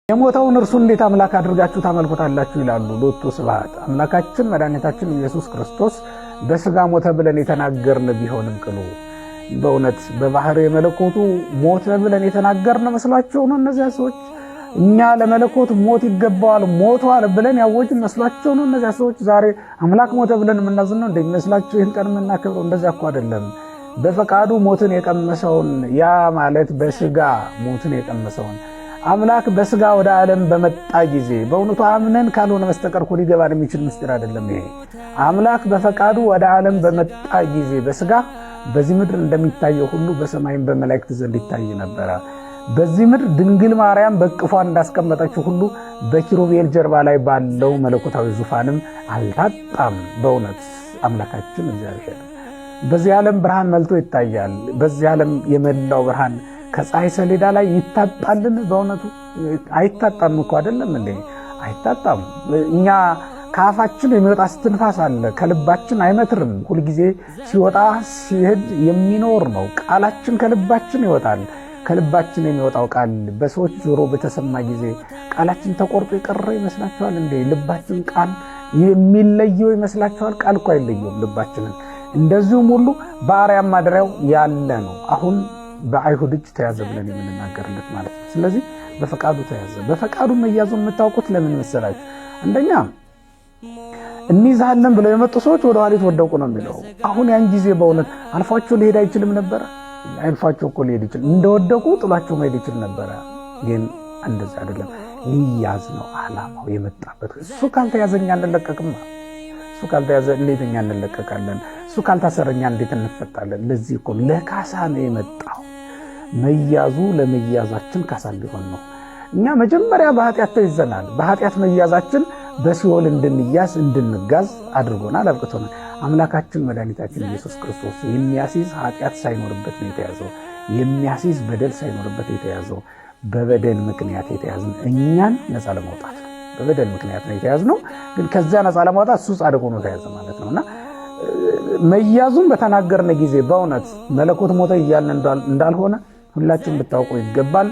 የሞተውን እርሱ እንዴት አምላክ አድርጋችሁ ታመልኩታላችሁ? ይላሉ። ሎቱ ስብሐት። አምላካችን መድኃኒታችን ኢየሱስ ክርስቶስ በስጋ ሞተ ብለን የተናገርን ቢሆንም ቅሉ በእውነት በባህር የመለኮቱ ሞተ ብለን የተናገርን መስሏቸው ነው እነዚያ ሰዎች? እኛ ለመለኮት ሞት ይገባዋል ሞቷል ብለን ያወጅን መስሏቸው ነው እነዚያ ሰዎች? ዛሬ አምላክ ሞተ ብለን የምናዝነው እንደሚመስላቸው ይህን ቀን የምናከብረው እንደዚያ እኮ አይደለም። በፈቃዱ ሞትን የቀመሰውን፣ ያ ማለት በስጋ ሞትን የቀመሰውን አምላክ በስጋ ወደ ዓለም በመጣ ጊዜ፣ በእውነቱ አምነን ካልሆነ በስተቀር እኮ ሊገባን የሚችል ምስጢር አይደለም ይሄ። አምላክ በፈቃዱ ወደ ዓለም በመጣ ጊዜ በስጋ በዚህ ምድር እንደሚታየው ሁሉ በሰማይም በመላእክት ዘንድ ይታይ ነበረ። በዚህ ምድር ድንግል ማርያም በቅፏ እንዳስቀመጠችው ሁሉ በኪሩቤል ጀርባ ላይ ባለው መለኮታዊ ዙፋንም አልታጣም። በእውነት አምላካችን እግዚአብሔር በዚህ ዓለም ብርሃን መልቶ ይታያል። በዚህ ዓለም የመላው ብርሃን ከፀሐይ ሰሌዳ ላይ ይታጣልን? በእውነቱ አይታጣም እኮ፣ አይደለም እንዴ? አይታጣም። እኛ ከአፋችን የሚወጣ ስትንፋስ አለ፣ ከልባችን አይመትርም። ሁልጊዜ ሲወጣ ሲሄድ የሚኖር ነው። ቃላችን ከልባችን ይወጣል። ከልባችን የሚወጣው ቃል በሰዎች ጆሮ በተሰማ ጊዜ ቃላችን ተቆርጦ የቀረ ይመስላችኋል እንዴ? ልባችን ቃል የሚለየው ይመስላችኋል? ቃል እኮ አይለየውም ልባችንን። እንደዚሁም ሁሉ በአርያም ማደሪያው ያለ ነው። አሁን በአይሁድ እጅ ተያዘ ብለን የምንናገርለት ማለት ነው። ስለዚህ በፈቃዱ ተያዘ። በፈቃዱ መያዙ የምታውቁት ለምን መሰላችሁ? አንደኛ እንይዝሃለን ብለው የመጡ ሰዎች ወደ ኋሊት ወደቁ ነው የሚለው። አሁን ያን ጊዜ በእውነት አልፏቸው ሊሄድ አይችልም ነበረ? አልፏቸው እኮ ሊሄድ ይችል፣ እንደወደቁ ጥሏቸው መሄድ ይችል ነበረ። ግን እንደዛ አይደለም። ሊያዝ ነው አላማው የመጣበት። እሱ ካልተያዘ እኛ አንለቀቅማ። እሱ ካልተያዘ እንዴት እኛ እንለቀቃለን? እሱ ካልታሰረ እኛ እንዴት እንፈታለን? ለዚህ እኮ ለካሳ ነው የመጣው። መያዙ ለመያዛችን ካሳ እንዲሆን ነው። እኛ መጀመሪያ በኃጢአት ተይዘናል። በኃጢአት መያዛችን በሲኦል እንድንያዝ እንድንጋዝ አድርጎናል፣ አብቅቶናል። አምላካችን መድኃኒታችን ኢየሱስ ክርስቶስ የሚያስይዝ ኃጢአት ሳይኖርበት ነው የተያዘው። የሚያስይዝ በደል ሳይኖርበት የተያዘው፣ በበደል ምክንያት የተያዝን እኛን ነፃ ለማውጣት ነው። በበደል ምክንያት ነው የተያዝነው፣ ግን ከዚያ ነፃ ለማውጣት እሱ ጻድቅ ሆኖ ተያዘ ማለት ነው። እና መያዙን በተናገርን ጊዜ በእውነት መለኮት ሞተ እያልን እንዳልሆነ ሁላችን ልታውቁ ይገባል።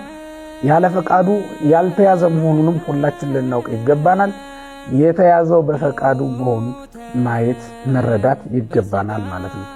ያለ ፈቃዱ ያልተያዘ መሆኑንም ሁላችን ልናውቅ ይገባናል። የተያዘው በፈቃዱ መሆኑ ማየት መረዳት ይገባናል ማለት ነው።